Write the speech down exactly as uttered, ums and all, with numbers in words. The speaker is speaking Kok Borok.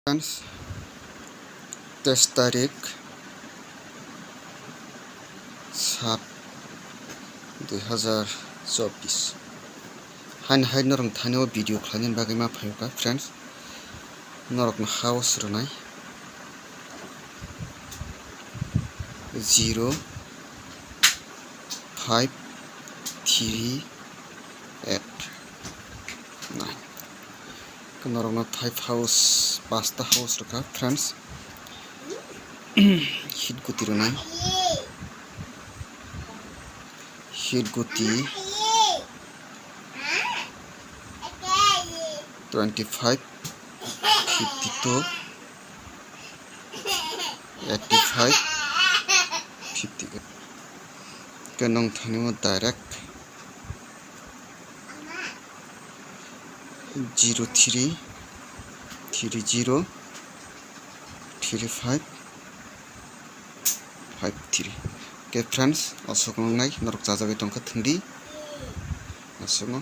Friends, teis tarik sat dui hazar chobbish. Haini hai norok thani o video khlaina bagwi ma phaio kha, friends. Norokno house rwnai zero five three eight nine. Norokno five house, pasta house rwkha, friends. Hit guti rwnai. Hit guti twenty five, fifty two, eighty five, fifty eight. Khe nong thani mo direct zero three three zero three five five three. Khe friends, aswk wngnai norok chajagwi tongkha thwngdi. Aswkno.